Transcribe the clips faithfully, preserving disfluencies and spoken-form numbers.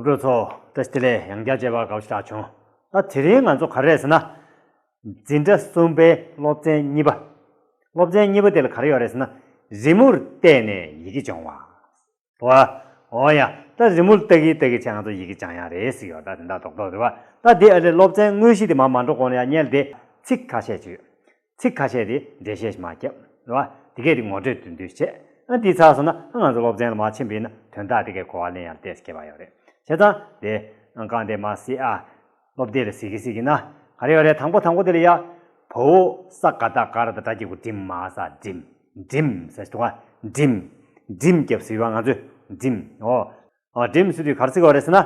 རོགས་ཚོ་བཀྲ་ཤིས་བདེ་ལེགས། ཡང་བསྐྱར་མཇལ་བར་དགའ་བ་ཞེ་དྲག་བྱུང་། ད་དེ་རིང་ང་ཚོ་ག་རེ་རེད་ཟེར་ན། འཛིན་གྲྭ་གསུམ་པའི་སློབ་ཚན་གཉིས་པ། སློབ་ཚན་གཉིས་པ་དེ་ལ་ག་རེ་ཡོད་རེད་ཟེར་ན། རི་མོར་བལྟས་ནས་ཡི་གེ་སྦྱོང་བ། འོ། འོ་ཡ། ད་རི་མོ་ལྟ་གི་ལྟ་གི་བྱས་ང་ཚོ་ཡི་གེ་སྦྱང་ཡ་རེད་ཟེར་ཡོད། ད་དེ་འདྲ་རྡོག་རྡོག་རེད་བ། ད་དེ་ཨ་ལས་སློབ་ཚན་དངོས་གཞི་དེ་མར་མ་འགྲོ་གོང་ནས་ཡ་སྔོན་ལ་དེ་ཚིག་ཁ་ཤས་ཅིག་ཚིག་ཁ་ཤས་དེ་འགྲེལ་བཤད་ཞིག་མར་བརྒྱབ་རེད་བ། དེ་གས་དེ་ངོ་སྤྲོད་བསྡུས་བསྡུས་བྱས། ཨ་དེ་ཚར་སོང་ན་ཨ་ང་ཚོ་སློབ་ཚན་ལ་མར་ཕྱིན་པ་ཡིན་ན་དོན་དག་དེ་གས་གོ་བ་ལེན་ཡ་ལ་ཏོག་ཙམ་ཁྱད་པར་ཡོད་རེད། བྱས་ཙང་དེ་ཨང་རྐང་དེ་མར་གཟིགས་ཨ། སློབ་དེབ་ལ་གཟིགས་ཀྱི་གཟིགས་ཀྱི་ན། ག་རེ་ཡོད་རེད། དང་པོ་དང་པོ་དེ་ལ་ཡ། བ་འོག་ས་ག་བཏགས་སྒ་ར་བཏགས་སྒྲ་གི་གུ་འགྲིམ་མ་ས་འགྲིམ། འགྲིམ་ཟེར་དུས་ང་འགྲིམ། འགྲིམ་རྒྱབ་ཟེར་བ་ང་ཚོས་འགྲིམ། འོ། འོ་འགྲིམ་ཟེར་དུས་ག་རེ་ཟེར་གྱི་ཡོད་རེད་ཟེར་ན།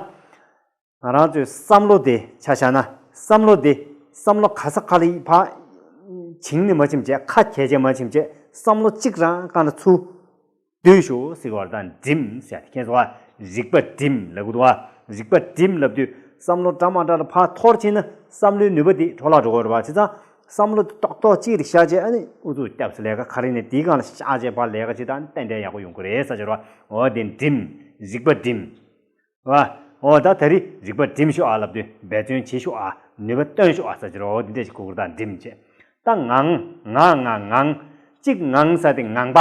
ང་རང་ཚོའི་བསམ་བློ་དེ་ཆ་བཞག་ན་བསམ་བློ་དེ་བསམ་བློ་ག་ས་ག་ལ་ཕར་བྱིང་ནས་མ་ཕྱིན་བྱས་ཁ་གྱེས་བྱས་མ་ཕྱིན་བྱས་བསམ་བློ་གཅིག་རང་སྒང་ལ་ཚུར། སྡུད་ཤོག་ཟེར་བ་དང་འགྲིམ་ཟེར་ཡ་དེ་མཁྱེན་སོང་ཨ། རིག་པ་འགྲིམ་ལབ་གི་འདུག་ཨ། རིག་པ་འགྲིམ་ལབ་དུས་བསམ་བློ་འདྲ་མ་འདྲ་ལ་ཕར་འཐོར་ཕྱིན་ན་བསམ་བློའི་ནུས་པ་དེ་འཕྲོ་བརླག་འགྲོ་གི་རེད་བ། བྱས་ཙང་བསམ་བློ་དེ་ཏོག་ཏོག་གཅིག་རེ་བཞག་བྱས་ཨ་ནི་ཨུ་ཚུགས་བརྒྱབ་ཟེར་ལས་ཀ་ག་རེ་ནས་དེའི་སྒང་ལ་བཞག་བྱས་ཕར་ལས་ཀ་བྱེད་སྟངས་ཏན་ཏན་ཡག་པོ་ཡོང་གི་རེད་ཟེར་གྱི་རེད་བ། འོ་དེ་འགྲིམ། རིག་པ་འགྲིམ། བ། འོ་ད་ད་རེས་རིག་པ་འགྲིམ་ཤོག་ཨ་ལབ་དུས་འབད་བརྩོན་བྱེད་ཤོག་ཨ། ནུས་པ་བཏོན་ཤོག་ཨ་ཟེར་གྱི་རེད། འོ་དེ་འདྲ་ཞིག་གོ་དགོས་རེད། ད་འགྲིམ་བྱས། ད་ངང་། ང་ང་ངང་། གཅིག་ངང་ཟེར་དེ་ངང་པ།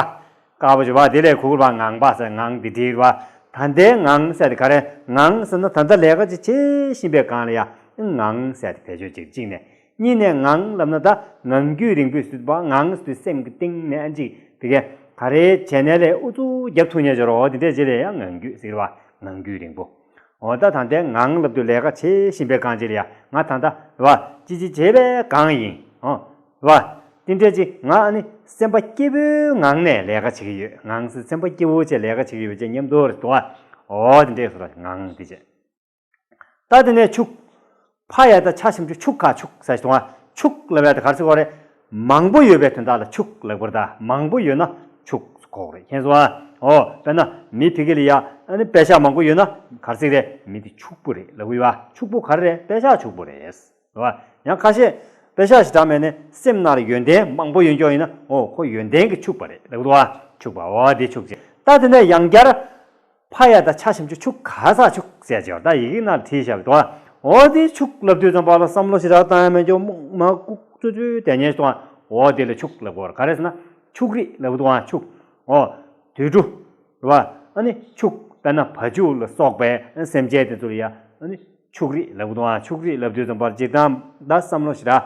དཀར་པོ་བྱས་པ་དེ་ལས་གོ་དགོས་རེད་པ། ངང་པ་ཟེར་ངང་དེ་འགྲིག་རེད་པ། ད་ལྟའི་ངང་ཟེར་དེ་ག་རེ། ངང་ཟེར་ན་ད་ལྟ་ལས་ཀ་ཅིག་བྱེད་བཞིན་པའི་སྒང་ལ་ཡ་ངང་ཟེར་དེ་བེད་སྤྱོད་ཅིག་གཅིག་ནས། གཉིས་ནས་ངང་ལབ་ན་ད་ངང་རྒྱུད་རིང་པོའི་སྲིད་པ། ངང་ཟེར་དུས་སེམས་ཀྱི་གཏིང་ནས་ཨ་ཅིག་དེ་གས་ག་རེ་བྱས་ནས་ལས་ཨུ་ཚུགས་རྒྱབ་ཐུབ་མཁན་ཅིག་རེད། འོ་དེ་འདྲས་ཅིག་ལ་ཡ་ངང་རྒྱུད་ཟེར་བ། ངང་རྒྱུད་རིང་པོ། འོ་ད་ད་ལྟའི་ངང་ལབ་དུས་ལས་ཀ་བྱེད་བཞིན་པའི་སྒང་ཅིག་ལ་ཡ་ང་ད་ལྟ་རེད་བ། ཅི་ཅི་བྱེད་པའི་སྒང་ཡིན། འོ། རེད་བ། དེ་འདྲས་ཅིག་ང་ཨ་ནི་སེམས་པ་སྐྱིད་པོའི་ངང་ནས་ལས་ཀ་བྱེད་ཀྱི་ཡོད། ངང་ཟེར་སེམས་པ་སྐྱིད་པོ་བྱས་ལས་ཀ་བྱེད་ཀྱི་ཡོད་ཅེས་མཉམ་དུ་རེད་འདུག་བ། འོ་དེ་འདྲས་སོ་ར་ངང་དེ་བྱས། ད་དེ་ནས་ཕྱུག་ཕ་ཡ་བཏགས་ཕྱ་ཞབས་ཀྱུ་ཕྱུ་ག་ཕྱུག་ཟེར་བྱུང་བ། ཕྱུག་ལབ་ཡ་དེ་ག་རེ་ཟེར་གྱི་ཡོད་རེད། མང་པོ་ཡོད་པའི་དོན་དག་ལ་ཕྱུག་ལབ་དགོས་རེད། ད་མང་པོ་ཡོད་ན་ཕྱུག་གོ་གི་རེད། མཁྱེན་སོང་ཨ། འོ་དཔེར་ན་མི་ཕ་གི་ལ་ཡ་ཨ་ནི་པེ་ཤག་མང་པོ་ཡོད་ན་ག་རེ་ཟེར་གྱི་རེད། མི་དེ་ཕྱུག་པོ་རེད་ལབ་ཀྱི་ཡོད་པ། ཕྱུག་པོ་ག་རེ་རེད། པེ་ཤག་ཕྱུག་པོ་རེད། རེད་བ། ཡང་ཁ་ཤས་པེ་ཤག་ཞེ་དྲག་མེད་ནས་སེམས་ནང་ལ་ཡོན་ཏན་མང་པོ་ཡོད་མཁན་ཡིན་ན་འོ་ཁོ་ཡོན་ཏན་གྱིས་ཕྱུག་པ་རེད་ལབ་ཀྱི་འདུག་བ། ཕྱུག་པ། འོ་དེ་ཕྱུག་ཅེས། ད་དེ་ནས་ཡང་བསྐྱར། ཕ་ཡ་བཏགས་ཕྱ་ཞབས་ཀྱུ་ཕྱུ་ག་ས་ཕྱུག་ཟེར་ཅིག་ཡོད། ད་ཡི་གེ་ནང་ལ་བྲིས་བཞག་པ་འདུག་བ། འོ་དེ་ཕྱུག་ལབ་དུས་ཙམ་པ་ལ་བསམ་བློ་ཞེ་དྲག་བཏང་ཡ་མེད་ཀྱང་མ་ལྐུགས་བཅུ་བཅུ་དེ་ཉལ་ཞིག་འདུག་བ། འོ་དེ་ལ་ཕྱུག་ལབ་དགོས་རེད། ག་རེ་ཟེར་ན་ཕྱུགས་རིགས་ལབ་ཀྱི་འདུག་བ། ཕྱུག་འོ། དུད་འགྲོ། རེད་བ། ཨ་ནི་ཕྱུག་དཔེར་ན་བ་ཕྱུགས་ལ་སོགས་པའི་སེམས་ཅན་དེ་ཚོ་ལ་ཡ་ཨ་ནི་ཕྱུགས་རིགས་ལབ་ཀྱི་འདུག་བ། ཕྱུགས་རིགས་ལབ་དུས་ཙམ་པར་སྤྱིར་བཏང་ད་བསམ་བློ་ཞེ་དྲག་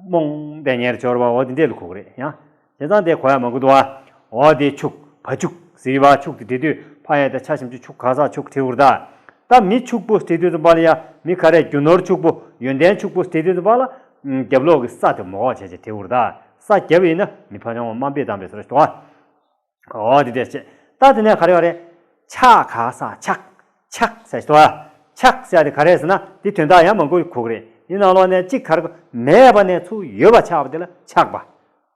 རྨོངས་དེ་ཉལ་འབྱོར་བ་འོ་དེ་འདྲས་ལ་གོ་གི་རེད་ཡང་། བྱས་ཙང་དེ་གོ་ཡ་མང་པོ་འདུག་བ། འོ་དེ་ཕྱུག་བ་ཕྱུགས་ཟེར་བ། ཕྱུགས་དེ་བྲིས་དུས་ཕ་ཡ་བཏགས་ཕྱ་ཞབས་ཀྱུ་ཕྱུ་ག་ས་ཕྱུག་བྲིས་དགོས་རེད་ད། ད་མི་ཕྱུག་པོ་བྲིས་དུས་ཙམ་པ་ལ་ཡ་མི་ག་རེ་རྒྱུ་ནོར་ཕྱུག་པོ་ཡོན་ཏན་ཕྱུག་པོ་བྲིས་དུས་ཙམ་པ་ལ་རྒྱབ་ལོགས་ཀྱི་ས་དེ་མོ་བྱས་བྱས་བྲིས་དགོས་རེད་ད། ས་རྒྱབ་ཡིན་ན་མི་ཕ་ཆུང་བ་དམའ་འབེབས་བཏང་བའི་བཟོ་འདྲ་ཞིག་འདུག་བ། འོ་དེ་འདྲས་བྱས། ད་དེ་ནས་ག་རེ་ཡོད་རེད། ཆག་ག་ས་ཆག་ཆག་ཟེར་ཞིག་འདུག་བ། ཆག་ཟེར་དེ་ག་རེ་ཟེར་ན་དེ་དོན་དག་ཡང་མང་པོ་གོ་གི་རེད། དེ་ནང་ལོགས་ནས་གཅིག་ག་རེ་གོ་མེད་པ་ནས་ཚུར་ཡོད་པ་ཆགས་པ་དེ་ལ་ཆག་པ།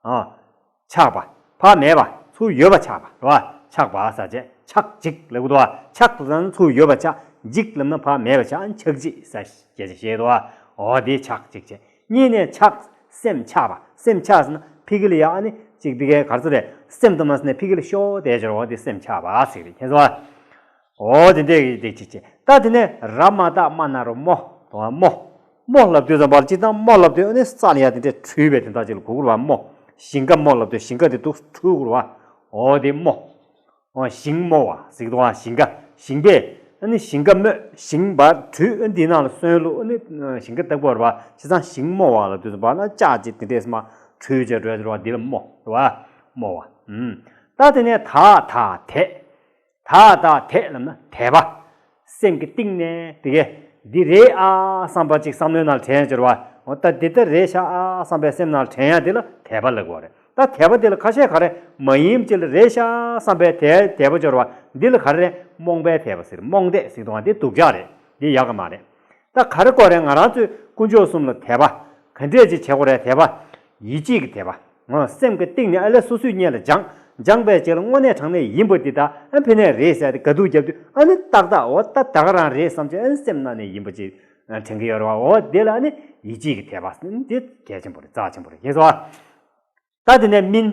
ཨ། ཆགས་པ། ཕ་མེད་པ། ཚུར་ཡོད་པ་ཆགས་པ་རེད་བ། ཆགས་པ་ཟེར་བྱས་ཆག་འཇིག་ལབ་ཀྱི་འདུག་བ། ཆག་ལབ་ན་ཚུར་ཡོད་པ་ཆགས། འཇིག་ལབ་ན་ཕ་མེད་པ་ཆགས། ཨ་ནི་ཆག་འཇིག་ཟེར་བྱས་བཤད་འདུག་བ། འོ་དེ་ཆག་འཇིག་བྱས། གཉིས་ནས་ཆགས། སེམས་ཆགས་པ། སེམས་ཆགས་ཟེར་ན་ཕ་གི་ལ་ཡ་ཨ་ནི་གཅིག་དེ་གའི་ག་རེ་ཟེར་རེད། སེམས་དང་མ་ཟེར་ནས་ཕ་གི་ལ་ཤོར་བསྡད་ཅོར་བ་དེ་སེམས་ཆགས་པ་ཟེར་རེད། མཁྱེན་སོང་བ། འོ་དེ་འདྲས་ཀྱི་དེ་ཅིག་བྱས། ད་དེ་ནས་ར་མ་བཏགས་རྨ་ན་རོ་རྨོ། དང་བ་རྨོ། རྨོ་ལབ་དུས་ཙམ་པར་སྤྱིར་བཏང་རྨོ་ལབ་དུས་ཨ་ནི་ས་ལ་ཡ་དེ་འདྲས་འཁྲུས་པའི་དོན་དག་ཅིག་ལ་གོ་དགོས་རེད་བ། རྨོ། ཞིང་ཁ་རྨོ་ལབ་དུས་ཞིང་ཁ་དེ་འདུག་འཁྲུ་དགོས་རེད་བ། འོ་དེ་རྨོ། འོ་ཞིང་རྨོ་བ་ཟེར་གྱི་འདུག་བ། ཞིང་ཁ་ཞིང་པས་ཨ་ནི་ཞིང་ཁ་རྨོས། ཞིང་པ་འཁྲུས། ཨ་ནི་དེའི་ནང་ལ་སོན་བླུགས། ཨ་ནི་ཞིང་ཁ་བཏབ་དགོས་རེད་བ། བྱས་ཙང་ཞིང་རྨོ་བ་ལབ་དུས་ཙམ་པར་ན་ལྕགས་ཅིག་དེ་འདྲས་མར་འཁྲུས་བྱས་འགྲོ་ཡ་དེ་རེད་བ། འདི་ལ་རྨོ་རེད་བ། རྨོ་བ། ཨུམ། ད་དེ་ནས་ད་ད་དད། ད་ད་དད་ལབ་ན་དད་པ། སེམས་ཀྱི་གཏིང་ནས་དེ་གས་འདི་རེད་ཨ་བསམ་པ་ཅིག་བསམ་བློའི་ནང་དྲན་ཡ་འབྱོར་བ། འོ་ད་འདི་ལྟར་རེད་ཤག་ཨ་བསམ་པའི་སེམས་ནང་དྲན་ཡ་དེ་ལ་དད་པ་ལབ་དགོས་རེད། ད་དད་པ་དེ་ལ་ཁ་ཤས་ག་རེ་མ་ཡིན་ཅིག་ལ་རེད་ཤག་བསམ་པའི་དད་དད་པ་འབྱོར་བ་འདི་ལ་ག་རེ་རེད། རྨོངས་པའི་དད་པ་ཟེར། རྨོངས་དད་ཟེར་དུས་འདི་སྡུག་ཅག་རེད། འདི་ཡག་ག་མ་རེད། ད་ག་རེ་དགོས་རེད། ང་རང་ཚོས་དཀོན་མཆོག་གསུམ་ལ་དད་པ། ག་འདྲས་ཅིག་བྱེད་དགོས་རེད། དད་པ། ཡིད་ཆེས་ཀྱི་དད་པ། ངོ་། སེམས་ཀྱི་གཏིང་ནས་ཨ་ལས་སོ་སོའི་སྙིང་ལ་སྦྱངས། སྦྱངས་པའི་རྗེས་ལ་དངོས་གནས་དྲང་གནས་ཡིན་པ་འདི་དག་ཨ་ཕ་ནས་རེད་ཟེར་ཏེ་དགའ་སྡུག་བརྒྱབ་དུས་ཨ་ནི་ཏག་ཏག་འོ་ད་ད་ག་རང་རེད་བསམ་བྱས་ཨ་ནི་སེམས་ནང་ནས་ཡིན་པ་ཅིག་དྲན་གྱི་ཡོད་རེད་བ། འོ་དེ་ལ་ཨ་ནི་ཡིད་ཆེས་ཀྱི་དད་པ་འདི་གལ་ཆེན་པོ་རེད། རྩ་ཆེན་པོ་རེད། ཡིན་སོང་བ། ད་དེ་ནས་སྨིན།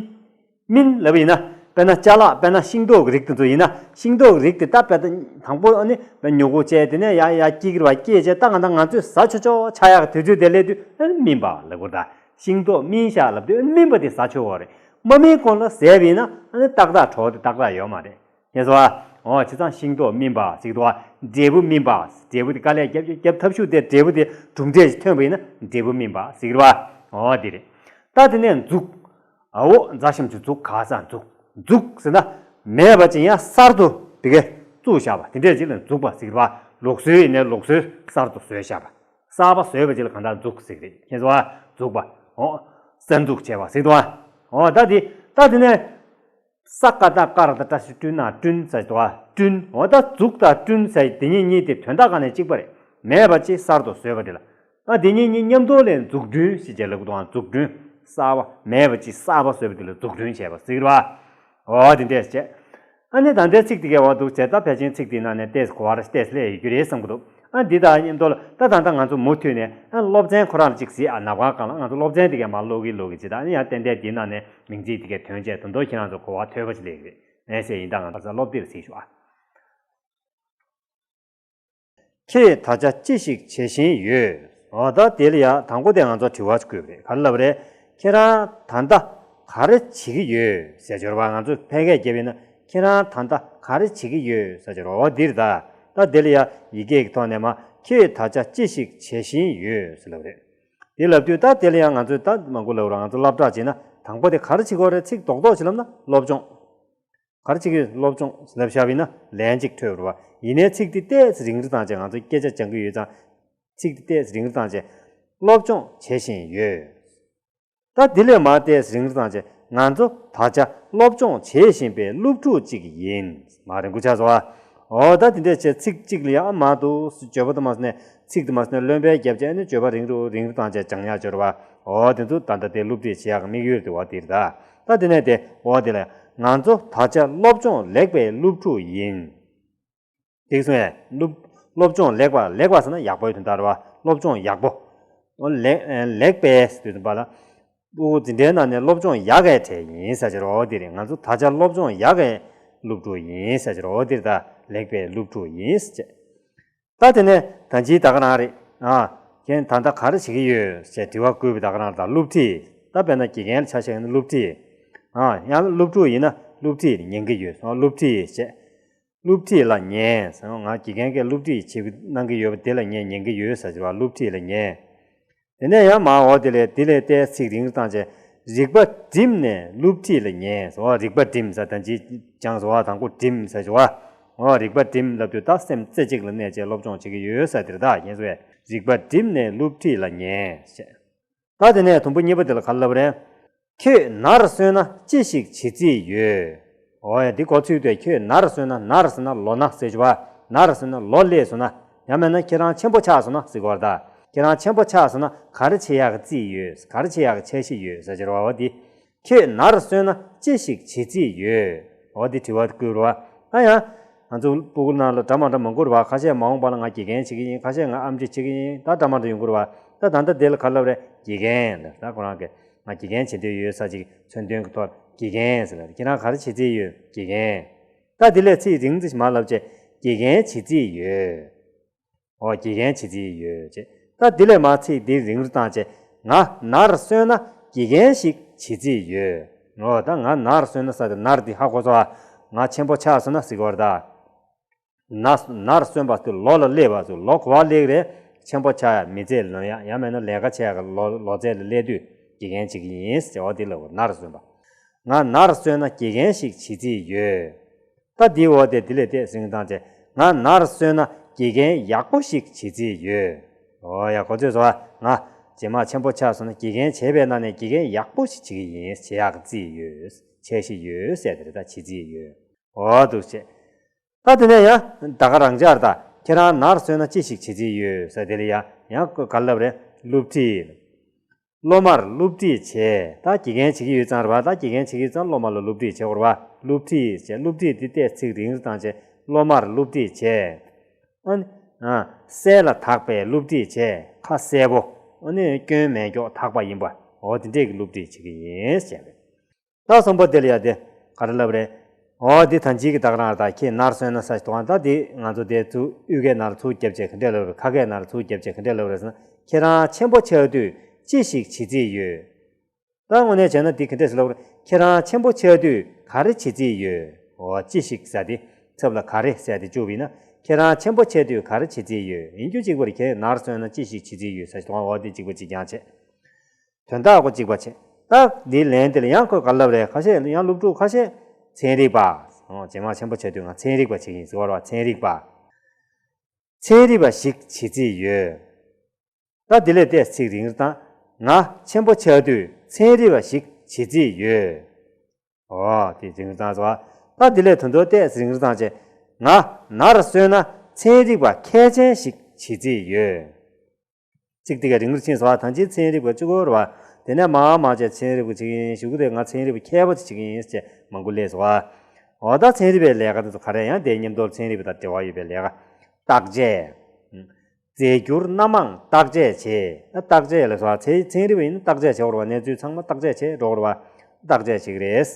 སྨིན་ལབ་པ་ཡིན་ན། དཔེར་ན་ཅ་ལག་དཔེར་ན་ཤིང་ཏོག་གི་རིགས་དེ་ཚོ་ཡིན་ན། ཤིང་ཏོག་གི་རིགས་དེ་ད་དཔེ་ད་དང་པོ་ཨ་ནི་དཔེ་མྱུ་གུ་བཅད། དེ་ནས་ཡ་ཡ་སྐྱེ་གི་རེད་བ། སྐྱེས་བྱས་ད་ང་ད་ང་ཚོས་ཟ་ཆོག་ཆོག་ཆགས་ཡག་དུས་ཚོད་དེ་སླེབས་དུས་ཨ་ནི་སྨིན་པ་ལབ་དགོས་རེད་ད། ཤིང་ཏོག་སྨིན་ཤག་ལབ་དུས་ཨ་ནི་སྨིན་པ་དེ་ཟ་ཆོག་གི་རེད། མ་སྨིན་གོང་ལ་ཟས་པ་ཡིན་ན་ཨ་ནི་ཏག་ཏག་གྲོགས་དེ་ཏག་ཏག་ཡོད་མ་རེད། ཤེས་སོང་ཨ། འོ་བྱས་ཙང་ཤིང་ཏོག་སྨིན་པ་ཟེར་གི་འདུག་བ། འབྲས་བུ་སྨིན་པ། འབྲས་བུ་དེ་དཀའ་ལས་རྒྱབ་རྒྱབ་ཐབས་ཤུགས་དེ་འབྲས་བུ་དེ་གྲུབ་འབྲས་ཤིག་ཐོན་པ་ཡིན་ན་འབྲས་བུ་སྨིན་པ་ཟེར་གི་རེད་བ། འོ་དེ་རེད། ད་དེ་ནས་འཛུགས། འོ་མཛའ་ཤམ་གྱི་མཛུག་ག་ས་འཛུགས། འཛུགས་ཟེར་ན་མེད་པ་ཅིག་ཡང་གསར་དུ་དེ་གས་བཙུགས་བཞག་པ་དེ་འདྲས་ཅིག་ལ་འཛུགས་པ་ཟེར་གི་རེད་བ། ལུགས་སྲོལ་ཡིན་ནའི་ལུགས་སྲོལ་གསར་དུ་བཟོས་བཞག་པ། གསར་པ་བཟོས་པ་ཅིག་ལ་གང་ལྟར་འཛུགས་ཟེར་གི་རེད། ཤེས་སོང་ཨ། འཛུགས་པ། འོ་གསར་འཛུགས་བྱས་པ་ཟེར་གི་འདུག་བ། འོ་ད་དེ་ད་དེ་ནས། ས་ཀ་བཏགས་སྐ་ར་བཏགས་སྐྲ་ཞབས་ཀྱུ་སྐྲུ་ན་སྐྲུན་ཟེར་གྱི་འདུག་བ། སྐྲུན། འོ་ད་འཛུགས་དང་སྐྲུན་ཟེར་དེ་གཉིས་གཉིས་དེ་དོན་དག་ག་ནས་གཅིག་པ་རེད། མེད་པ་ཅིག་གསར་དུ་བཟོས་པ་དེ་ལ། ཨ་དེ་གཉིས་གཉིས་མཉམ་དུ་ལས་འཛུགས་སྐྲུན་ཞེས་བྱ་ལབ་ཀྱི་འདུག་བ། འཛུགས་སྐྲུན། གསར་པ་མེད་པ་ཅིག་གསར་པ་བཟོས་པ་དེ་ལ་འཛུགས་སྐྲུན་བྱས་པ་ཟེར་གྱི་རེད་བ། འོ་དེ་འདྲས་བྱས། ཨ་ནི་ད་ལྟའི་ཚིག་དེ་གའི་འོག་ཏུ་བྱས་ད་ཕལ་ཆེར་ཚིག་དེའི་ནང་ནས་ཏོག་ཙམ་གོ་བ་རེ་ཏོག་ཙམ་སླེབས་ཡོད་རྒྱུ་རེད་བསམ་གྱི་འདུག་ཨ་འདི་དང་མཉམ་དུ་ལ་ད་ད་ལྟ་ང་ཚོ་མུ་མཐུད་ནས་ཨ་སློབ་ཚན་ཁོ་རང་ལ་གཅིག་གཟིགས་ཨ། ནམ་གང་གང་ལ་ང་ཚོ་སློབ་ཚན་དེ་གའི་མར་ཀློག་གིན་ཀློག་གིན་བྱེད། ད་ཨ་ནི་ཡང་ཏན་ཏན་དེའི་ནང་ནས་མིང་ཚིག་དེ་གའི་དོན་བྱས་དོན་དོ་ཁྱེད་རང་ཚོ་གོ་བ་ཐོས་པ་ཞིག་སླེབས་ཀྱི་རེད། ཨེ་ཟེར་ཡིན། ད་ང་ཚོ་སློབ་དེབ་གཟིགས་ཤོག་ཨ། ཁྱེད་ད་ཆ་ཅི་ཞིག་བྱེད་བཞིན་ཡོད། འོ་ད་དེ་ལ་ཡ་དང་པོ་དེ་ང་ཚོ་དྲི་བ་ཞིག་བཀོད་པ་རེད། ག་རེ་ལབ་པ་རེད། ཁྱེད་རང་ད་ལྟ་ག་རེ་བྱེད་ཀྱི་ཡོད་ཟེར་གྱི་རེད་བ། ང་ཚོ་ཕལ་སྐད་བརྒྱབ་པ་ཡིན་ན་ཁྱེད་རང་ད་ལྟ་ག་རེ་བྱེད་ཀྱི་ཡོད་ཟེར་གྱི་རེད་བ། འོ་འདིར་ད་ད་དེ་ལ་ཡ་ཡི་གེ་གི་ཐོག་ནས་མར་ཁྱེད་ད་ཆ་ཅི་ཞིག་བྱེད་བཞིན་ཡོད་ཟེར་ལབ་པ་རེད། དེ་ལབ་དུས་ད་དེ་ལ་ཡ་ང་ཚོས་ད་མང་པོ་ལབ་རོགས། ང་ཚོ་སློབ་གྲྭ་བྱས་ན་དང་པོ་དེ་ག་རེ་བྱེད་དགོས་རེད། ཚིག་རྡོག་རྡོག་ཅིག་ལབ་ན་སློབ་སྦྱོང་། ག་རེ་བྱེད་ཀྱི་སློབ་སྦྱོང་ལབ་བཞག་པ་ཡིན་ན་ལན་གཅིག་ཐོས་རེད་བ། ཡིན་ནའི་ཚིག་འདི་ཏོག་ཙམ་རིང་རུ་བཏང་བྱས། ང་ཚོ་སྐད་ཆ་སྦྱང་གི་ཡོད་ཙང་། ཚིག་འདི་ཏོག་ཙམ་རིང་རུ་བཏང་བྱས། སློབ་སྦྱོང་བྱེད་བཞིན་ཡོད། ད་འདི་ལས་མར་ཏོག་ཙམ་རིང་རུ་བཏང་བྱས། ང་ཚོ་ད་ཆ་སློབ་སྦྱོང་བྱེད་བཞིན་པའི་སློབ་ཕྲུག་ཅིག་ཡིན། མར་རིང་པོ་ཆགས་སོང་བ། འོ་ད་དེ་འདྲས་བྱས་ཚིག་གཅིག་ལ་ཡང་མར་འདུག་སེ་བརྗོད་པ་དང་མ་ཟིན་ནས་ཚིག་དེ་མ་ཟིན་ནས་རློན་པ་བརྒྱབ་བྱས་ནས་བརྗོད་པ་རིང་རུ་རིང་རུ་བཏང་བྱས་སྦྱང་ཡག་སྦྱོར་བ། འོ་དེ་ཚོ་ད་ལྟ་དེ་སློབ་ཁྲིད་བྱེད་ཡག་གི་དམིགས་ཡུལ་དེ་འོ་དེ་རེད་ད། ད་དེ་ནས་དེ་འོ་དེ་ལ་ང་ཚོ་ད་ཆ་སློབ་སྦྱོང་ལེགས་པའི་སློབ་ཕྲུག་ཡིན། དེ་སོང་ཡས་སློབ་སློབ་སྦྱོང་ལེགས་པ། ལེགས་པ་ཟེར་ན་ཡག་པོའི་དོན་དག་རེད་བ། སློབ་སྦྱོང་ཡག་པོ། འོ་ལེགས་ལེགས་པའི་དུས་ཙམ་པ་ལ། ཕྲུ་གུ་འཛིན་གྲྭའི་ནང་ནས་སློབ་སྦྱོང་ཡག་གའི་གྲས་ཡིན་ཟེར་གྱི་རེད་བ། འོ་དེ་རེད། ང་ཚོ་ད་ཆ་སློབ་སྦྱོང་ཡག་གའི་སློབ་ཕྲུག་ཡིན་ཟེར་གྱི་རེད་བ། འོ་དེ་རེད་ད། ལེགས་པའི་སློབ་ཕྲུག་ཡིན་ཟེར་བྱས། ད་དེ་ནས་ད་ཅིའི་ད་ག་རང་རེད། ཨ། ཁྱེད་ད་ལྟ་ག་རེ་བྱེད་ཀྱི་ཡོད་ཅེས་དྲི་བ་བཀོད་པའི་ད་ག་རང་ད་སློབ་ཁྲིད། ད་དཔེར་ན་དགེ་རྒན་ལ་ཆ་བཞག་ན་སློབ་ཁྲིད། ཨ། ཡང་སློབ་ཕྲུག་ཡིན་ན་སློབ་ཁྲིད་ཉན་གྱི་ཡོད། སློབ་ཁྲིད་ཅེས། སློབ་ཁྲིད་ལ་ཉན་ཟེར། ང་དགེ་རྒན་གྱིས་སློབ་ཁྲིད་བྱེད་གནང་གི་ཡོད་པ་དེ་ལ་ངས་ཉན་གྱི་ཡོད་ཟེར་གྱི་རེད་བ། སློབ་ཁྲིད་ལ་ཉན། དེ་ནས་ཡང་མར་འོ་དེ་ལས་དེ་ལས་ཏོག་ཙམ་ཚིག་རིང་རུ་བཏང་བྱས། རིག་པ་བསྒྲིམས་ནས་སློབ་ཁྲིད་ལ་ཉན་ཟེར། འོ་རིག་པ་བསྒྲིམས་ཟེར་ད་ཅི་སྦྱངས་སོང་བ། དང་པོ་བསྒྲིམས་ཟེར་བྱས་བ། འོ་རིག་པ་བསྒྲིམས་ལབ་དུས་ད་སེམས་རྩེ་གཅིག་ལ་གནས་བྱས་སློབ་སྦྱོང་བྱེད་ཀྱི་ཡོད་ཟེར་དེ་རེད་ད། ཡིན་སོང་བས་རིག་པ་བསྒྲིམས་ནས་སློབ་ཁྲིད་ལ་ཉན་ཞེས། ད་དེ་ནས་དུམ་བུ་གཉིས་པ་དེ་ལ་ག་རེ་ལབ་པ་རེད། ཁྱོད་ནར་སོན་ན་ཅི་ཞིག་བྱེད་རྩིས་ཡོད། འོ་ཡ་འདི་གོ་ཚུལ་དེ། ཁྱོད་ནར་སོན་ན། ནར་ཟེར་ན་ལོ་ན་ཟེར་བྱས་བ། ནར་སོན་ན་ལོ་སླེབས་སོང་ན། ཡང་མིན་ན་ཁྱེད་རང་ཆེན་པོ་ཆགས་སོང་ན་ཟེར་གྱི་རེད་ད། ཁྱེད་རང་ཆེན་པོ་ཆགས་སོང་ན་ག་རེ་བྱེད་ཡག་གི་རྩིས་ཡོད། ག་རེ་བྱེད་ཡག་གི་འཆར་གཞི་ཡོད་ཟེར་གྱི་རེད་བ། འོ་འདི། ཁྱོད་ནར་སོན་ན་ཅི་ཞིག་བྱེད་རྩིས་ཡོད། འོ་འདི་དྲི་བ་བཀོད་རེད་བ། ད་ཡང་ང་ཚོ་སྤུ་གུ་ནང་ལ་འདྲ་མ་འདྲ་མང་པོ་རེད་བ། ཁ་ཤས་མ་འོངས་པ་ལ་ང་དགེ་རྒན་བྱེད་ཀྱི་ཡིན། ཁ་ཤས་ང་ཨེམ་ཆི་བྱེད་ཀྱི་ཡིན། ད་འདྲ་མ་འདྲ་ཡོང་གི་རེད་བ། ད་ད་ལྟ་དེ་ལ་ག་རེ་ལབ་རེད། དགེ་རྒན་ལབ། ད་ཁོ་རང་གིས་ང་དགེ་རྒན་བྱེད་འདོད་ཡོད་ས་ཅིག་མཚོན་དོན་གྱི་ཐོག་དགེ་རྒན་ཟེར་ལབ། ཁྱེད་རང་ག་རེ་བྱེད་རྩིས་ཡོད། དགེ་རྒན། ད་དེ་ལས་ཚིག་རིང་ཙམ་ཞིག་མར་ལབ་བྱས། དགེ་རྒན་བྱེད་རྩིས་ཡོད། འོ་དགེ་རྒན་བྱེད་རྩིས་ཡོད་ཅེས། ད་དེ་ལས་མར་ཚིག་འདི་རིང་རུ་བཏང་བྱས། ང་ནར་སོན་ན་དགེ་རྒན་ཞིག་བྱེད་རྩིས་ཡོད། འོ་ད་ང་ནར་སོན་ན་ས་དེ་ནར་དེ་ཧ་གོ་སོང་ཨ། ང་ཆེན་པོ་ཆགས་སོང་ན་ཟེར་གྱི་རེད་ད། ན་ནར་སོན་པ་དེ་ལོ་ལ་སླེབས་པ་ཟེར། ལོ་ག་པར་སླེབས་རེད། ཆེན་པོ་ཆགས་ཡ། མི་ཚེ་ལོན་ཡ། ཡང་མིན་ན་ལས་ཀ་བྱེད་ཡ་གི་ལོ་ལོ་ཚད་ལ་སླེབས་དུས་དགེ་རྒན་བྱེད་ཀྱི་ཡིན་ཟེར། འོ་དེ་ལ་ནར་སོན་པ། ང་ནར་སོན་ན་དགེ་རྒན་ཞིག་བྱེད་རྩིས་ཡོད། ད་འདི་འོ་དེ་དེ་ལས་ཏོག་ཙམ་བཏང་བྱས། ང་ནར་སོན་ན་དགེ་རྒན་ཡག་པོ་ཞིག་བྱེད་རྩིས་ཡོད། འོ་ཡ་གོ་ཚོད་སོང་ཨ། ང་རྗེས་མ་ཆེན་པོ་ཆགས་སོང་ན་དགེ་རྒན་བྱས་པའི་ནང་ནས་དགེ་རྒན་ཡག་པོ་ཞིག་བྱེད་ཀྱི་ཡིན། བྱེད་ཡག་གི་རྩིས་ཡོད། འཆར་གཞི་ཡོད་ཟེར་དེ་རེད་ད། བྱེད་རྩིས་ཡོད། འོ་འདུག་བྱས། ད་དེ་ནས་ཡང་ད་ག་རང་འཇགས་ད། ཁྱེད་རང་ནར་སོན་ན་ཅི་ཞིག་བྱེད་རྩིས་ཡོད་ཟེར་དེ་ལ་ཡ་ཡང་ག་རེ་ལབ་རེད། སློབ་ཁྲིད། སློབ་མར་སློབ་ཁྲིད་བྱས། ད་དགེ་རྒན་བྱེད་ཀྱི་ཡོད་ཙང་རེད་བ། ད་དགེ་རྒན་བྱེད་ཀྱི་ཡོད་ཙང་སློབ་མ་ལ་སློབ་ཁྲིད་བྱེད་དགོས་རེད་བ། སློབ་ཁྲིད་བྱས། སློབ་ཁྲིད་འདི་ཏོག་ཙམ་ཚིག་རིང་རུ་བཏང་བྱས། སློབ་མར་སློབ་ཁྲིད་བྱས། ཨ་ནི་ཨ་གསལ་ལ་དག་པའི་སློབ་ཁྲིད་བྱས། ཁ་གསལ་པོ། ཨ་ནི་སྐྱོན་མེད་མགྱོགས་དག་པ་ཡིན་པ། འོ་དེ་འདྲས་ཀྱི་སློབ་ཁྲིད་བྱེད་ཀྱི་ཡིན་ཟེར་བས། ད་གསུམ་པ་དེ་ལ་ཡ་དེ། ག་རེ་ལབ་རེད། འོ་འདི་ད་ཅིག་གི་ད་ག་རང་ད་ཁྱེད་ནར་སོན་ན་ས་ཞིག་དོགས་ད་འདི་ང་ཚོ་དེ་ཚུ་དབུས་སྐད་ནར་ཚུར་རྒྱབ་བྱས་ག་འདྲས་ལབ་རེད། ཁ་སྐད་ནར་ཚུར་རྒྱབ་བྱས་ག་འདྲས་ལབ་རེད་ཟེར་ན། ཁྱེད་རང་ཆེན་པོ་ཆགས་དུས་ཅི་ཞིག་བྱེད་རྩིས་ཡོད། ད་དངོས་གནས་བྱས་ན་འདི་ག་འདྲས་ཟེར་ལབ་རེད། ཁྱེད་རང་ཆེན་པོ་ཆགས་དུས་ག་རེ་བྱེད་རྩིས་ཡོད། འོ་ཅི་ཞིག་ཟེར་དེ་ཚབ་ལ་ག་རེ་ཟེར་དེ་བཅུག་པ་ཡིན་ན། ཁྱེད་རང་ཆེན་པོ་ཆགས་དུས་ག་རེ་བྱེད་རྩིས་ཡོད། ཡིན་རྒྱུ་གཅིག་པ་རེད། ཁྱེད་ནར་སོན་ན་ཅི་ཞིག་བྱེད་རྩིས་ཡོད་ཟེར་དོན་འོ་དེ་གཅིག་པ་གཅིག་རྐྱང་བྱས། དོན་དག་ཁོ་གཅིག་པ་བྱས། ད་འདིའི་ལན་དེ་ལ་ཡང་ཁོས་ག་ལབ་རེད། ཁ་ཤས་ཡང་སློབ་ཕྲུག་ཁ་ཤས་ཚན་རིག་པ། ཨོ་རྗེས་མ་ཆེན་པོ་ཆགས་དུས་ང་ཚན་རིག་པ་བྱེད་ཀྱི་ཡིན་ཟེར་བ་རེད་བ། ཚན་རིག་པ། ཚན་རིག་པ་ཞིག་བྱེད་རྩིས་ཡོད། ད་འདི་ལས་ཏོག་ཙམ་ཚིག་རིང་རུ་བཏང་། ང་ཆེན་པོ་ཆགས་དུས་ཚན་རིག་པ་ཞིག་བྱེད་རྩིས་ཡོད། ཨོ་དེ་རིང་རུ་བཏང་སོང་། ད་འདི་ལས་ད་དུང་ཏོག་ཙམ་རིང་རུ་བཏང་བྱས། ང་ནར་སོན་ན་ཚན་རིག་པ་མཁས་ཅན་ཞིག་བྱེད་རྩིས་ཡོད། ཚིག་དེ་ག་རིང་རུ་ཕྱིན་སོང་བ། ད་ཅི་ཚན་རིག་པ་གཅིག་པོ་རེད་བ། དེ་ནས་མར་མར་བྱས་ཚན་རིག་པ་བྱེད་ཀྱི་ཡིན། གཞུག་གུ་དེ་ང་ཚན་རིག་པ་མཁས་པ་ཅིག་བྱེད་ཀྱི་ཡིན་ཅེས་མང་པོ་སླེབས་སོང་བ། འོ་ད་ཚན་རིག་པའི་ལས་ཀ་དེ་ཚོ་ག་རེ་ཡང་དེ་མཉམ་དུ་ཚན་རིག་པ་དང་འབྲེལ་བ་ཡོད་པའི་ལས་ཀ། བརྟག་དཔྱད། རྫས་འགྱུར་སྣ་མང་བརྟག་དཔྱད་བྱེད། ད་བརྟག་དཔྱད་ལབ་སོང་བ། ཚན་ཚན་རིག་པ་ཡིན་ན་བརྟག་དཔྱད་བྱེད་དགོས་རེད་བ། གནས་ཚུལ་ཚང་མ་བརྟག་དཔྱད་བྱེད་འགྲོ་དགོས་རེད་བ། བརྟག་དཔྱད་བྱེད་ཀྱི་རེད།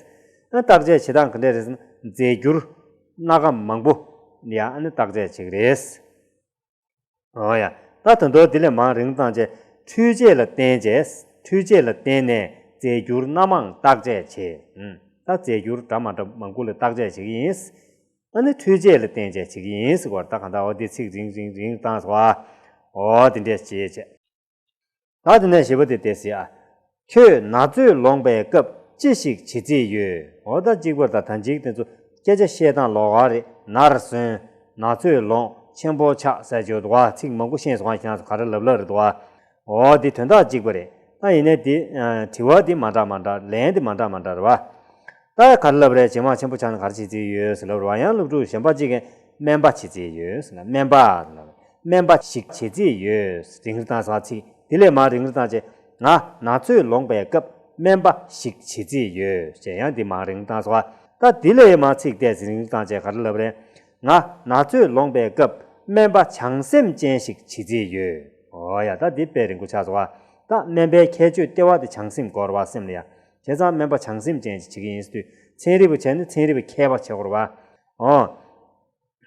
ཨ་བརྟག་དཔྱད་བྱེད་སྟངས་ག་འདྲས་རེད་ཟེར་ན། རྫས་འགྱུར་སྣ་ཁ་མང་པོ་ཡང་ཨ་ནི་བརྟག་དཔྱད་བྱེད་ཀྱི་རེད། འོ་ཡ། ད་ད་དུང་འདི་ལས་མར་རིང་བཏང་བྱས། འཕྲུལ་ཆས་ལ་བརྟེན་བྱས། འཕྲུལ་ཆས་ལ་བརྟེན་ནས་རྫས་འགྱུར་སྣ་མང་བརྟག་དཔྱད་བྱེད། ཨུམ། ད་རྫས་འགྱུར་འདྲ་མ་འདྲ་མང་པོ་ལ་བརྟག་དཔྱད་བྱེད་ཀྱི་ཡིན། ཨ་ནི་འཕྲུལ་ཆས་ལ་བརྟེན་བྱས་བྱེད་ཀྱི་ཡིན་ཟེར་བ་ད་གང་ལྟར་འོ་འདི་ཚིག་རིང་རིང་རིང་བཏང་སོང་བ། འོ་དེ་འདྲས་བྱེད་བྱས། ད་དེ་ནས་བཞི་པ་དེ་དེ་ཟེར་ཨ། ཁྱོད་ན་ཚོད་ལོངས་པའི་སྐབས་ཅི་ཞིག་བྱེད་རྩིས་ཡོད། འོ་ད་གཅིག་པར་ད་ད་ཅིག་དེ་ཚོ་སྐད་ཆ་བཤད་སྟངས་ལོགས་ཀ་རེད། ནར་སོན། ན་ཚོད་ལོངས། ཆེན་པོ་ཆགས་ཟེར་གྱི་ཡོད་འདུག་བ། ཚིག་མང་པོ་ཤེས་སོང་བ། ཁྱེད་རང་ཚོ་ག་རེ་ལབ་ལབ་རེད་འདུག་བ། འོ་འདི་དོན་དག་གཅིག་པ་རེད། ད་ཡིན་ནའི་འདི་དྲི་བ་འདི་མ་འདྲ་མ་འདྲ། ལན་འདི་མ་འདྲ་མ་འདྲ་རེད་བ། ད་ག་རེ་ལབ་རེད། རྗེས་མ་ཆེན་པོ་ཆགས་ན་ག་རེ་བྱེད་རྩིས་ཡོད་ཟེར་ལབ་རེད་བ། ཡང་སློབ་ཕྲུག་གཞན་པ་གཅིག་གིས་སྨན་པ་བྱེད་རྩིས་ཡོད་ཟེར་ན། སྨན་པ་ལབ། སྨན་པ་ཞིག་བྱེད་རྩིས་ཡོད། རིང་རུ་བཏང་སོང་ཚིག་དེ་ལས་མར་རིང་རུ་བཏང་བྱས། ང་ན་ཚོད་ལོངས་པའི་སྐབས་སྨན་པ་ཞིག་བྱེད་རྩིས་ཡོད་ཅེས་ཡང་འདི་མར་རིང་རུ་བཏང་སོང་བ། ད་དེ་ལས་མར་ཚིག་ཏོག་ཙམ་རིང་རུ་བཏང་བྱས་ག་རེ་ལབ་རེད། ང་ན་ཚོད་ལོངས་པའི་སྐབས་སྨན་པ་བྱང་སེམས་ཅན་ཞིག་བྱེད་རྩིས་ཡོད། འོ་ཡ། ད་འདི་དཔེ་རིང་པོ་ཆགས་སོང་བ། ད་སྨན་པའི་ཁྱད་ཆོས་ལྟེ་བ་དེ་བྱང་སེམས་དགོས་རེད་བ། སེམས་ལ་ཡ། བྱས་ཙང་སྨན་པ་བྱང་སེམས་ཅན་ཞིག་བྱེད་ཀྱི་ཡིན་ཟེར་དུས། ཚན་རིག་པ་བྱས་ན་ཚན་རིག་པ་མཁས་པ་བྱེད་དགོས་རེད་བ། འོ།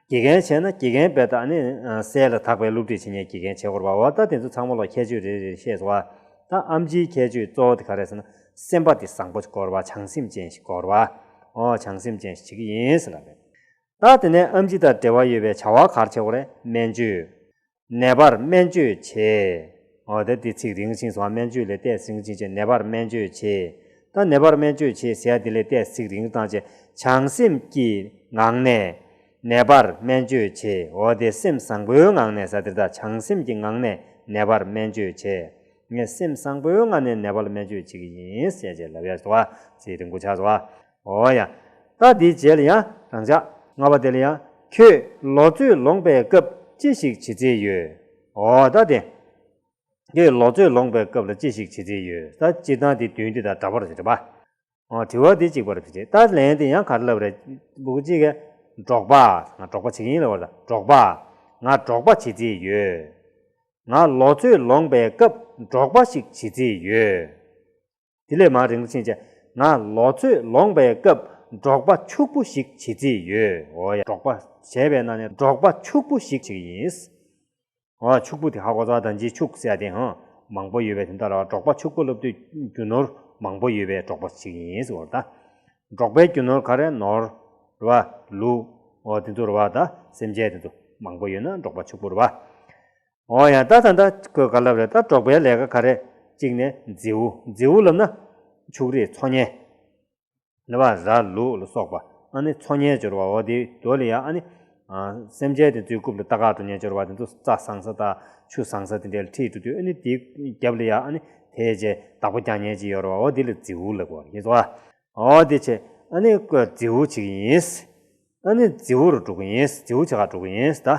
དགེ་རྒན་བྱས་ན་དགེ་རྒན་དཔེ་ད་ནི་སྲས་ལ་དྭགས་པའི་སློབ་ཁྲིད་བྱེད་མཁན་དགེ་རྒན་བྱེད་དགོས་རེད་བ། འོ་ད་དེ་ཚོ་ཚང་མ་ལ་ཁྱད་ཆོས་རེ་རེ་བཤད་སོང་བ། ད་ཨེམ་ཆིའི་ཁྱད་ཆོས་གཙོ་བོ་དེ་ག་རེ་ཟེར་ན། སེམས་པ་དེ་བཟང་པོ་ཞིག་དགོས་རེད་བ། བྱང་སེམས་ཅན་ཞིག་དགོས་རེད་བ། འོ་བྱང་སེམས་ཅན་ཞིག་བྱེད་ཀྱི་ཡིན་ཟེར་ལབ་རེད། ད་དེ་ནས་ཨེམ་ཆི་དང་འབྲེལ་བ་ཡོད་པའི་བྱ་བ་ག་རེ་བྱེད་དགོས་རེད། སྨན་བཅོས། ནད་པར་སྨན་བཅོས་བྱེད། འོ་ད་འདི་ཚིག་རིང་ཕྱིན་སོང་། སྨན་བཅོས་ལས་ཏོག་ཙམ་རིང་ཕྱིན་བྱས་ནད་པར་སྨན་བཅོས་བྱེད། ད་ནད་པར་སྨན་བཅོས་བྱེད་ཟེར་ཡ་འདི་ལས་ཏོག་ཙམ་ཚིག་རིང་བཏང་བྱས། བྱང་སེམས་ཀྱི་ངང་ནས་ནད་པར་སྨན་བཅོས་བྱེད། འོ་དེ་སེམས་བཟང་པོའི་ངང་ནས་ཟེར་དེ་ད་བྱང་སེམས་ཀྱི་ངང་ནས་ནད་པར་སྨན་བཅོས་བྱེད། ངས་སེམས་བཟང་པོའི་ངང་ནས་ནད་པར་སྨན་བཅོས་བྱེད་ཀྱི་ཡིན་ཟེར་བྱས་ལབ་ཡ་སོང་བ། ཚིག་རིང་པོ་ཆགས་སོང་བ། འོ་ཡ། ད་འདིའི་རྗེས་ལ་ཡང་རང་ཅག་ལྔ་པ་དེ་ལ་ཡང་། ཁྱོད་ལོ་ཚོད་ལོངས་པའི་སྐབས་ཅི་ཞིག་བྱེད་རྩིས་ཡོད། འོ་ད་དེ། ཁྱོད་ལོ་ཚོད་ལོངས་པའི་སྐབས་ལ་ཅི་ཞིག་བྱེད་རྩིས་ཡོད། ད་སྤྱིར་བཏང་དེ་དོན་འདི་དང་འདྲ་པོ་རེད་པ། འོ་དྲི་བ་འདི་གཅིག་པ་རེད་པ། ད་ལན་དེ་ཡང་ག་རེ་ལབ་རེད། སྤུ་གུ་གཅིག་གིས་འབྲོག་པ། ང་འབྲོག་པ་བྱེད་ཀྱི་ཡིན་ལབ་པ་རེད། འབྲོག་པ། ང་འབྲོག་པ་བྱེད་རྩིས་ཡོད། ང་ལོ་ཚོད་ལོངས་པའི་སྐབས་འབྲོག་པ་ཞིག་བྱེད་རྩིས་ཡོད། དེ་ལས་མར་རིང་པོ་ཕྱིན་བྱས། ང་ལོ་ཚོད་ལོངས་པའི་སྐབས་འབྲོག་པ་ཕྱུག་པོ་ཞིག་བྱེད་རྩིས་ཡོད། འོ་ཡ། འབྲོག་པ་བྱས་པའི་ནང་ནས་འབྲོག་པ་ཕྱུག་པོ་ཞིག་བྱེད་ཀྱི་ཡིན། འོ་ཕྱུག་པོ་དེ་ཧ་གོ་ཚ། ད་ཅི་ཕྱུག་ཟེར་ཡ་དེ་ཧང་མང་པོ་ཡོད་པའི་དོན་དག་རེད་བ། འབྲོག་པ་ཕྱུག་པོ་ལབ་དུས་རྒྱུ་ནོར་མང་པོ་ཡོད་པའི་འབྲོག་པ་ཞིག་ཡིན་ཟེར་བ་རེད་ད། འབྲོག་པའི་རྒྱུ་ནོར་ག་རེ། ནོར་རེད་བ། ལུག་འོ་དེ་ཚོ་རེད་བ། ད་སེམས་ཅན་དེ་ཚོ་མང་པོ་ཡོད་ན་འབྲོག་པ་ཕྱུག་པོ་རེད་བ། འོ་ཡ། ད་ད་ད་ཁོས་ག་ལབ་རེད། ད་འབྲོག་པའི་ལས་ཀ་ག་རེ། གཅིག་ནས་རྫིའུ། རྫིའུ་ལབ་ན་ཕྱུགས་རིགས་འཚོ་མཁན་རེད་བ། ར་ལུག་ལ་སོགས་པ། ཨ་ནི་འཚོ་མཁན་ཅིག་རེད་བ། འོ་དེ་མདོ་ལ་ཡ་ཨ་ནི་ཨ་སེམས་ཅན་དེ་ཚོའི་རྐུབ་ལ་ལྟ་ག་འགྲོ་མཁན་ཅིག་རེད་བ། དེ་ཚོ་རྩྭ་ཟ་ས་དང་ཆུ་ཟ་ས་དེ་འདྲ་ལ་ཁྲིད་འགྲོ་དུས། ཨ་ནི་དེའི་རྒྱབ་ལ་ཡ་ཨ་ནི་དེའི་རྗེས་བདག་པོ་རྒྱག་མཁན་ཅིག་ཡོད་རེད་བ། འོ་དེ་ལ་རྫིའུ་ལབ་དགོས་རེད་ཟེར་བ། འོ་དེ་བྱས། ཨ་ནི་ཁོས་རྫིའུ་བྱེད་ཀྱི་ཡིན། ཨ་ནི་རྫིའུ་རུ་འགྲོ་གི་ཡིན། རྫིའུ་བྱེད་ག་འགྲོ་གི་ཡིན། ད་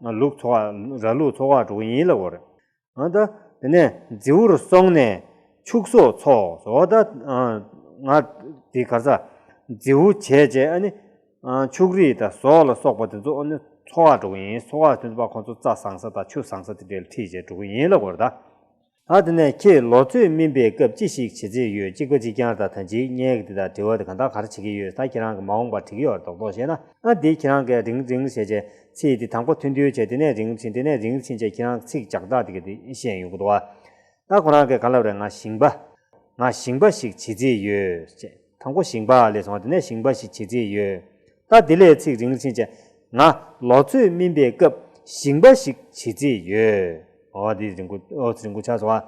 ང་ལུག་འཚོ་ག། ར་ལུག་འཚོ་ག་འགྲོ་གི་ཡིན་ལབ་དགོས་རེད། ཨ་ད་དེ་ནས་རྫིའུ་རུ་སོང་ནས་ཕྱུགས་ཟོག་འཚོ། འོ་ད་ཨ་ང་དེ་ག་རེ་ཟ། རྫིའུ་བྱས་བྱས། ཨ་ནི་ཨ་ཕྱུགས་རིགས་དང་ཟོག་ལ་སོགས་པ་དེ་ཚོ་ཨ་ནི་འཚོ་ག་འགྲོ་གི་ཡིན། འཚོ་ག་དེ་ཚོ་ཕར་ཁོང་ཚོ་རྩྭ་ཟ་ས་དང་ཆུ་ཟ་ས་དེ་འདྲ་ལ་ཁྲིད་བྱས་འགྲོ་གི་ཡིན་ལབ་དགོས་རེད་ད། ད་དེ་ནས་ཁྱེད་ལོ་ཚོད་སྨིན་པའི་སྐབས་ཅི་ཞིག་བྱེད་རྩིས་ཡོད། གཅིག་པ་གཅིག་རྐྱང་དང་ད་ཅིག་ངས་འདི་དང་དྲི་བ་དེ་གང་ལྟར་ག་རེ་བྱེད་ཀྱི་ཡོད། ད་ཁྱེད་རང་གི་མ་འོངས་པར་བྲིས་ཀྱི་ཡོད་རེད། རྡོག་རྡོག་བཤད་ན་ཨ་འདི་ཁྱེད་རང་གིས་རིང་རིང་བྱས་བྱས་ཚིག་འདི་དང་པོ་ཐུང་ཐུང་བྱས། དེ་ནས་རིང་རུ་ཕྱིན། དེ་ནས་རིང་རུ་ཕྱིན་བྱས་ཁྱེད་རང་ཚིག་ལྗགས་དག་དེ་ག་དེ་ཤེས་ཡོང་གི་འདུག་བ། ད་ཁོ་རང་གིས་ག་ལབ་རེད། ང་ཞིང་པ། ང་ཞིང་པ་ཞིག་བྱེད་རྩིས་ཡོད་ཅེས། དང་པོ་ཞིང་པ་ལས་སོང་བ། དེ་ནས་ཞིང་པ་ཞིག་བྱེད་རྩིས་ཡོད། ད་དེ་ལས་ཚིག་རིང་རུ་ཕྱིན་བྱས། ང་ལོ་ཚོད་སྨིན་པའི་སྐབས་ཞིང་པ་ཞིག་བྱེད་རྩིས་ཡོད། འོ་དེ་རིང་པོ། འོ་དེ་རིང་པོ་ཆགས་སོང་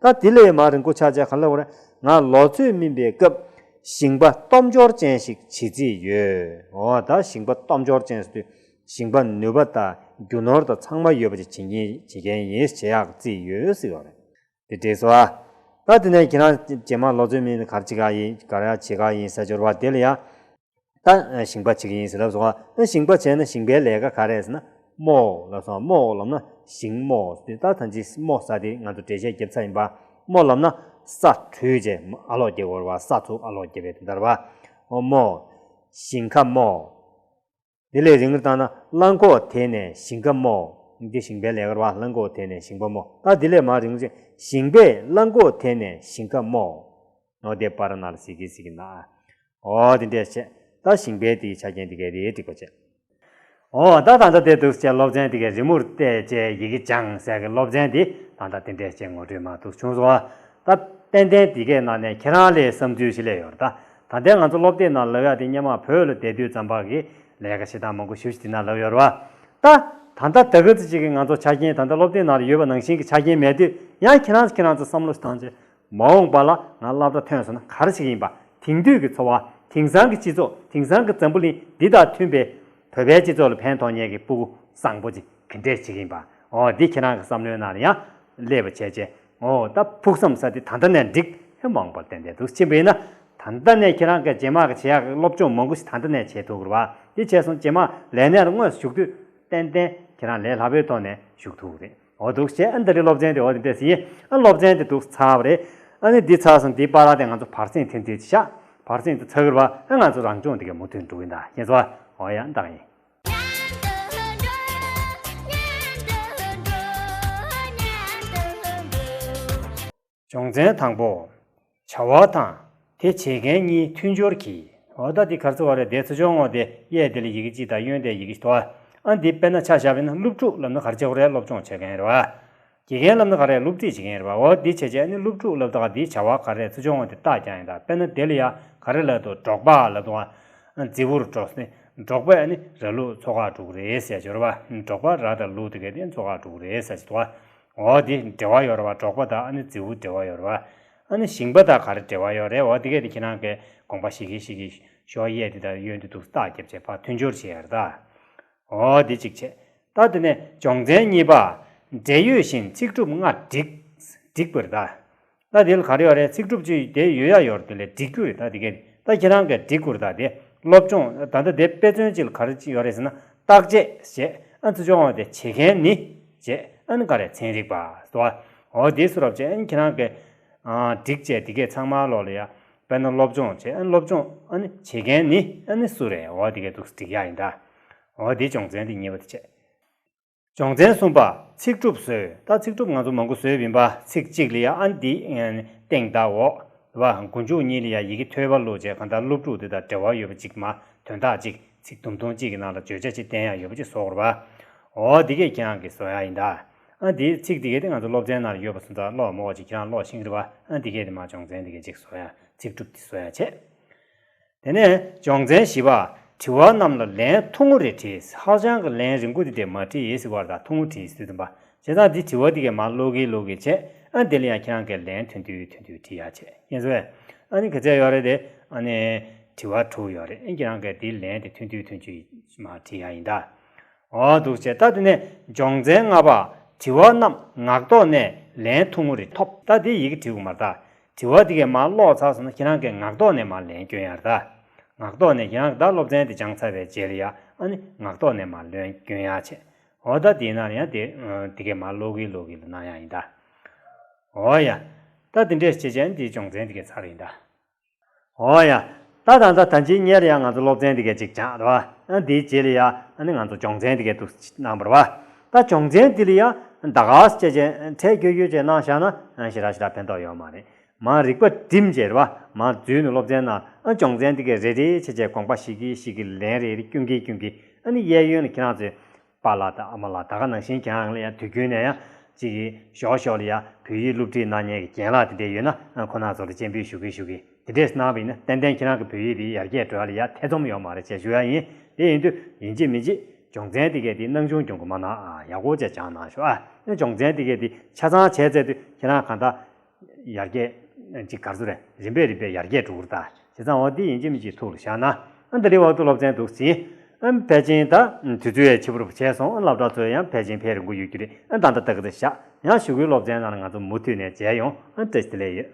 བ། ད་དེ་ལས་མར་རིང་པོ་ཆགས་བྱས་ག་ལབ་རེད། ང་ལོ་ཚོད་སྨིན་པའི་སྐབས་ཞིང་པ་སྟོབས་འབྱོར་ཅན་ཞིག་བྱེད་རྩིས་ཡོད། འོ་ད་ཞིང་པ་སྟོབས་འབྱོར་ཅན་ཟེར་དུས་ཞིང་པ་ནུས་པ་དང་རྒྱུ་ནོར་དང་ཚང་མ་ཡོད་པ་ཅིག་བྱེད་མཁན་བྱེད་མཁན་ཡིན། བྱེད་ཡག་རྩིས་ཡོད་ཟེར་བ་རེད། དེ་འགྲིག་སོང་ཨ། ད་དེ་ནས་ཁྱེད་རང་རྗེས་མ་ལོ་ཚོད་སྨིན་ག་རེ་བྱེད་ག་ཡིན། ག་རེ་བྱེད་ག་ཡིན་ཟེར་སྦྱོར་བ་དེ་ལ་ཡ། ད་ཞིང་པ་བྱེད་ཀྱི་ཡིན་ཟེར་ལབ་སོང་ཨ། ཞིང་པ་བྱས་ན་ཞིང་པའི་ལས་ཀ་ག་རེ་ཟེར་ན་རྨོ་ལབ་སོང་། རྨོ་ལབ་ན་ཞིང་རྨོ་ཟེར། ད་ད་ཅི་རྨོ་ཟེར་དེ་ང་ཚོ་འགྲེལ་བཤད་བརྒྱབ་ཚར་ཡིན་པ། རྨོ་ལབ་ན་ས་བྲུས་བྱས་ཨ་ལོག་རྒྱག་དགོས་རེད་བ། ས་ཚུགས་ཨ་ལོག་རྒྱབ་པའི་དོན་དག་རེད་བ། འོ་རྨོ། ཞིང་ཁ་རྨོ། དེ་ལས་རིང་རུ་བཏང་ན་གླང་གོག་དེད་ནས་ཞིང་ཁ་རྨོ། འདི་ཞིང་པའི་ལས་ཀ་རེད་བ། གླང་གོག་དེད་ནས་ཞིང་པ་རྨོ། ད་དེ་ལས་མར་རིང་རུ་ཕྱིན། ཞིང་པས་གླང་གོག་དེད་ནས་ཞིང་ཁ་རྨོ། འོ་དེ་པར་ནང་ལ་གཟིགས་ཀྱི་གཟིགས་ཀྱི་ན། འོ་དེ་འདྲས་བྱས། ད་ཞིང་པའི་དེའི་ཆ་རྐྱེན་དེ་གས་དེ་འགྲིག་པ་བྱས། འོ་ད་ད་ལྟ་དེ་འདུག་བྱས། སློབ་ཚན་དེ་གས་རི་མོར་བལྟས་བྱས་ཡི་གེ་སྦྱངས་ཟེར་གི་སློབ་ཚན་དེ་ད་ལྟ་དེ་འདྲས་བྱས་ངོ་སྤྲོད་མ་འདུག་བྱུང་སོང་བ། ད་ཏན་ཏན་དེ་གས་ནང་ནས་ཁྱེད་རང་ལ་བསམ་ཚུལ་ཞིག་སླེབས་ཡོད་རེད། ད་ད་ལྟའི་ང་ཚོ་སློབ་དེབ་ནང་ལབ་ཡག་དེ་སྔོན་མ་བོད་ལ་བསྡད་དུས་ཙམ་པ་གི་ལས་ཀ་བྱེད་སྟངས་མང་པོ་ཞེ་པོ་ཅིག་དེ་ནང་ལབ་ཡོད་རེད་བ། ད་ད་ལྟ་ད་ག་ཙམ་ཅིག་གི་ང་ཚོ་ཆ་རྐྱེན་ད་ལྟ་སློབ་དེབ་ནང་ལ་ཡོད་པ་ནང་བཞིན་གྱི་ཆ་རྐྱེན་མེད་དུས་ཡང་ཁྱེད་རང་ཁྱེད་རང་ཚོ་བསམ་བློ་ཞིག་བཏང་བྱས། མ་འོངས་པ་ལ་ང་སློབ་གྲྭ་ཐོན་སོང་ན་ག་རེ་བྱེད་ཀྱི་ཡིན་པ། དེང་དུས་ཀྱི་འཚོ་བ། དེང་སང་གི་སྤྱི་ཚོགས། དེང་སང་གི་འཛམ་བུ་གླིང་འདི་དང་མཐུན་པའི་བོད་པའི་སྤྱི་ཚོགས་ལ་ཕན་ཐོགས་མཁན་གྱི་ཕྲུ་གུ་བཟང་པོ་ཅིག་ག་འདྲས་བྱེད་ཀྱི་ཡིན་པ། འོ་འདི་ཁྱེད་རང་གི་བསམ་བློའི་ནང་ལ་ཡང་སླེབས་པ་བྱས་བྱས། འོ་ད་ཕུགས་བསམ་ཟེར་དེ་ད་ལྟ་ནས་འགྲིག་ཧེ། མ་འོངས་པར་ཏན་ཏན་འདུག་ཕྱིན་པ་ཡིན་ན། ད་ལྟ་ནས་ཁྱེད་རང་གི་རྗེས་མ་གི་བྱེད་ཡག་གི་སློབ་སྦྱོང་མང་པོ་ཞིག་ད་ལྟ་ནས་བྱེད་ཐུབ་ཀྱི་རེད་བ། འདི་བྱས་སོང་རྗེས་མ་ལས་གནས་ལ་དངོས་སུ་ཞུགས་དུས་ཏན་ཏན་ཁྱེད་རང་ལས་སླ་པོའི་ཐོག་ནས་ཞུགས་ཐུབ་ཀྱི་རེད། འོ་འདུག་བྱས། ཨ་འདི་རེད། སློབ་ཚན་དེ་འོ་དེ་འདྲས་ཡིན། ཨ་སློབ་ཚན་དེ་འདུག་ཚར་བ་རེད། ཨ་ནི་འདི་ཚར་སོང་། འདིའི་བར་དེ་ང་ཚོ་བར་གསེང་ཐེངས་གཅིག་བཞག་བར་གསེང་དུ་ཚར་གི་རེད་བ། ཨ་ང་ཚོ་རང་སྦྱོང་དེ་གའི་མུ་མཐུད་འགྲོ་གི་ཡིན་ད། ཁྱེད་ཚོ། འོ་ཡ། ད་ཡིན། སྦྱོང་ཚན་དང་པོ། བྱ་བ་དང་དེ་བྱེད་མཁན་གཉིས་མཐུན་སྦྱོར་གྱིས། འོ་ད་འདི་ག་རེ་ཟེར་བ་རེད། དེ་ཚུར་སྦྱོང་ངོ་། དེ་གཡས་དེ་ལ་ཡི་གེ་གཅིག་དང་གཡོན་དེ་ཡི་གེ་གཅིག་འདུག་ཨ། ཨ་འདི་དཔེར་ན་ཆ་བཞག་པ་ཡིན་ན་སློབ་ཕྲུག་ལབ་ན་ག་རེ་བྱེད་དགོས་རེད། སློབ་སྦྱོང་བྱེད་མཁན་རེད་བ། དགེ་རྒན་ལབ་ན་ག་རེ། སློབ་ཁྲིད་བྱེད་མཁན་རེད་བ། འོ་འདི་བྱས་བྱས་ཨ་ནི་སློབ་ཕྲུག་ལབ་དུས་ག་འདིའི་བྱ་བ་ག་རེ་ཚུར་སྦྱོང་ངོ་དེ་རྟགས་རྒྱག་ཡིན་ད། དཔེར་ན་དེ་ལ་ཡ་ག་རེ་ལབ་འདུག་འབྲོག་པ་ལབ་འདུག་ཨ། རྫི་བོར་འབྲོག་སྟེ། འབྲོག་པས་ཨ་ནི་ར་ལུག་འཚོ་ག་འགྲོ་གི་རེད་ཟེར་སྦྱོར་བ། འབྲོག་པ་ར་དང་ལུག་དེ་གའི་དེ་འཚོ་ག་འགྲོ་གི་རེད་ཟེར་གྱི་འདུག་བ། འོ་དེ་འབྲེལ་བ་ཡོད་རེད་བ། འབྲོག་པ་དང་ཨ་ནི་རྫི་བོ་འབྲེལ་བ་ཡོད་རེད་བ། ཨ་ནི་ཞིང་པ་དང་ག་རེ་འབྲེལ་བ་ཡོད་རེད། འོ་དེ་གའི་དེ་ཁྱེད་རང་གིས་དགོངས་པ་བཞེས་ཀྱིན་བཞེས་ཀྱིན་ཞོགས་གཡས་དེ་དང་གཡོན་དེ་འདུག་རྟགས་རྒྱབ་བྱས་ཕར་མཐུན་སྦྱོར་བྱེད་ཡ་རེད་ད། འོ་དེ་གཅིག་བྱས། ད་དེ་ནས་སྦྱོང་ཚན་གཉིས་པ། འབྲེལ་ཡོད་བཞིན་ཚིག་གྲུབ་ལྔ་བསྒྲིགས། བསྒྲིགས་པ་རེད་ད། ད་དེ་ལ་ག་རེ་ཡོད་རེད། ཚིག་གྲུབ་ཅིག་དེ་ཡོད་ཡ་ཡོད་རེད། དེ་ལས་བསྒྲིགས་རྒྱུ་རེད་ད། དེ་གས་ད་ཁྱེད་རང་གིས་བསྒྲིགས་དགོས་རེད་ད། དེ་སློབ་སྦྱོང་ད་ལྟ་དེ་དཔེ་མཚོན་ཅིག་ལ་ག་རེ་ཅིག་ཡོད་རེད་ཟེར་ན། བརྟག་དཔྱད་བྱས། ཨ་ཚུར་སྦྱོང་བ་དེ་བྱེད་མཁན་ནི་བྱས། ཨ་ནི་ག་རེ། ཚན་རིག་པ་སོ། འོ་དེ་སུ་རབ་བྱས། ཨ་ནི་ཁྱེད་རང་གིས་ཨ་བསྒྲིགས་བྱས་དེ་གས་ཚང་མ་ལོག་ལ་ཡ། དཔེར་ན་སློབ་སྦྱོང་བྱས། ཨ་ནི་སློབ་སྦྱོང་ཨ་ནི་བྱེད་མཁན་ནི་ཨ་ནི་སུ་རེད། འོ་དེ་གས་འདུག་བསྒྲིགས་ཡ་ཡིན་ད། འོ་དེ་སྦྱོང་ཚན་དེ་གཉིས་པ་དེ་བྱས། སྦྱོང་ཚན་གསུམ་པ། ཚིག་གྲུབ་བཟོས། ད་ཚིག་གྲུབ་ང་ཚོ་མང་པོ་བཟོས་ཡིན་པ། ཚིག་གཅིག་ལ་ཡ་ཨ་འདི་སྟེང་ལྟག་འོག་རེད་བ། མགོ་མཇུག་གཉིས་ལ་ཡ་ཡི་གེ་ཐོད་པ་བླུགས་བྱས། གང་ལྟར་སློབ་ཕྲུག་འདི་དང་འབྲེལ་བ་ཡོད་པ་ཅིག་མ། དོན་དག་ཅིག་ཚིག་དུམ་དུམ་གཅིག་གི་ནང་ལ་བརྗོད་བྱ་ཅིག་བསྟན་ཡ་ཡོད་པ་ཅིག་བཟོ་དགོས་རེད་བ། འོ་འདི་གས་ཁྱེད་རང་གིས་བཟོ་ཡ་ཡིན་ད། ཨ་འདི་ཚིག་འདི་གས་དེ་ང་ཚོ་སློབ་ཚན་ནང་ལ་ཡོད་པ་སོང་ཙང་ཀློག་མོ་ཅིག་ཁྱེད་རང་ཀློག་ཤེས་ཀྱི་རེད་བ། ཨ་འདི་གས་དེ་མ་སྦྱོང་ཚན་འདི་གས་ཅིག་བཟོ་ཡ། ཚིག་གྲུབ་འདི་བཟོ་ཡ་བྱས། དེ་ནས་སྦྱོང་ཚན་བཞི་པ། དྲི་བ་རྣམས་ལ་ལན་ཐུང་ངུ་རེ་བྲིས། ཧ་ཅང་གི་ལན་རིང་པོ་དེ་འདྲས་མ་བྲིས་ཟེར་བ་རེད་ད། ཐུང་ངུ་བྲིས་ཟེར་དུས་ཙམ་པ། བྱས་ཙང་འདི་དྲི་བ་དེ་གས་མར་ཀློག་གིན་ཀློག་གིན་བྱས། ཨ་དེ་ལ་ཡང་ཁྱེད་རང་གིས་ལན་ཐུང་ཐུང་ཐུང་ཐུང་བྲིས་ཡ་བྱས། མཁྱེན་སོང་ངས། ཨ་ནི་ག་ཚད་ཡོད་རེད་དེ། ཨ་ནི་དྲི་བ་དྲུག་ཡོད་རེད། ཨ་ཁྱེད་རང་གིས་འདིའི་ལན་དེ་ཐུང་ཐུང་ཐུང་ཐུང་མར་བྲིས་ཡ་ཡིན་ད། འོ་འདུག་བྱས། ད་དེ་ནས་སྦྱོང་ཚན་ལྔ་པ། དྲི་བ་རྣམས་ངག་ཐོག་ནས་ལན་ཐུང་ངུ་རེ་ཐོབ། ད་དེ་ཡི་གེ་བྲིས་དགོས་མ་རེད་ད། དྲི་བ་དེ་གས་མར་ཀློག་ཚར་སོང་ན་ཁྱེད་རང་གིས་ངག་ཐོག་ནས་མར་ལན་སྐྱོན་ཡ་རེད་ད། ངག་ཐོག་ནས་ཁྱེད་རང་གིས་ད་སློབ་ཚན་དེ་སྦྱངས་ཚར་བའི་རྗེས་ལ་ཡ། ཨ་ནི་ངག་ཐོག་ནས་མར་ལན་སྐྱོན་ཡ་བྱས། འོ་ད་དེ་ཡིན་ན་ཡང་དེ་དེ་གས་མར་ཀློག་གིན་ཀློག་གིན་ལ་གནང་ཡ་ཡིན་ད། འོ་ཡ། ད་དེ་འདྲས་བྱས་བྱས་ནས་དེའི་སྦྱོང་ཚན་དེ་གས་ཚར་ཡིན་ད། འོ་ཡ། ད་ད་ལྟ་ད་ཅི་སྔོན་ལ་ཡ་ང་ཚོ་སློབ་ཚན་དེ་གས་ཅིག་སྦྱངས་རེད་བ། ཨ་དེའི་རྗེས་ལ་ཡ་ཨ་ནི་ང་ཚོ་སྦྱོང་ཚན་དེ་གས་འདུག་གནང་བ་རེད་བ། ད་སྦྱོང་ཚན་དེ་ལ་ཡ་ ད་ག་སེ་བྱས་བྱས་ཁྲལ་ཁྱོད་ཁྱོད་བྱས་གནང་བཞག་ན་ཞེ་དྲག་ཞེ་དྲག་ཕན་ཐོགས་ཡོད་མ་རེད། མར་རིག་པ་བསྒྲིམས་བྱས་རེད་བ། མར་འཛུལ་ནས་སློབ་ཚན་ནང་སྦྱོང་ཚན་དེ་གས་རེ་རེ་བྱས་བྱས་དགོངས་པ་བཞེས་ཀྱི་བཞེས་ཀྱི་ལན་རེ་རེ་སྐྱོན་གྱིན་སྐྱོན་གྱིན། ཨ་ནི་གཡས་གཡོན་ལ་ཁྱེད་རང་ཚོའི་པཱ་ལགས་དང་ཨ་མ་ལགས་ད་ག་ནང་བཞིན་ཁྱེད་རང་ལ་ཡང་དུས་རྒྱུན་ནས་ཡང་ཅིག་གི་ཞོགས་ཞོགས་ལ་ཡང་བོད་ཡིག་སློབ་ཁྲིད་གནང་མཁན་གྱི་རྒན་ལགས་དེ་འདྲས་ཡོད་ན་ཁོ་ན་ཚོ་ལ་སྤྱན་འབུལ་ཞུ་གི་ཞུ་གི། དེ་འདྲས་གནང་བ་ཡིན་ན་ཏན་ཏན་ཁྱེད་རང་གི་བོད་ཡིག་དེ་ཡར་རྒྱས་འགྲོ་ཡ་ལ་ཡ་ཐེ་ཚོམ་ཡོད་མ་རེད་ཅེས་ཞུ་ཡ་ཡིན། དེ་ཡིན་དུས་ཡིན་གཅིག་མིན་གཅིག་སྦྱོང་ཚན་དེ་གས་དེ་སྣང་ཆུང་སྦྱོང་གི་མ་གནང་ཨ། ཡག་པོ་བྱས་སྦྱངས་གནང་ཤོག་ཨ། སྦྱོང་ཚན་དེ་གས་དེ་ཆ་ཚང་བྱས་ཚར་དུས་ཁྱེད་རང་གང་ལྟར་ཡར་རྒྱས་ཅིག་ག་རེ་ཟེར་རེད། རིམ་པས་རིམ་པས་ཡར་རྒྱས་འགྲོ་གི་རེད་ད། བྱས་ཙང་འོ་དེ་ཡིན་གཅིག་མིན་གཅིག་ཐུགས་ལ་བཞག་ན། ཨ་འདི་རེད་བ། ཐུགས་སློབ་ཚན་འདུག་ཟིན། ཨ་ཕལ་ཆེར་ད་དུས་ཚོད་ཡང་ཕྱི་པོར་བྱས་སོང་། ཨ་སློབ་གྲྭ་ཚོ་ཡང་ཕལ་ཆེར་ཕེབས་རན་གྱི་ཡོད་རྒྱུ་རེད། ཨ་ད་ལྟ་ལྟ་གི་དེ་བཞག་ཡང་གཞུག་གུའི་སློབ་ཚན་ནང་ལ་ང་ཚོ་མུ་མཐུད་ནས་མཇལ་ཡོང་། ཨ་བཀྲ་ཤིས་བདེ་ལེགས་ཡོད།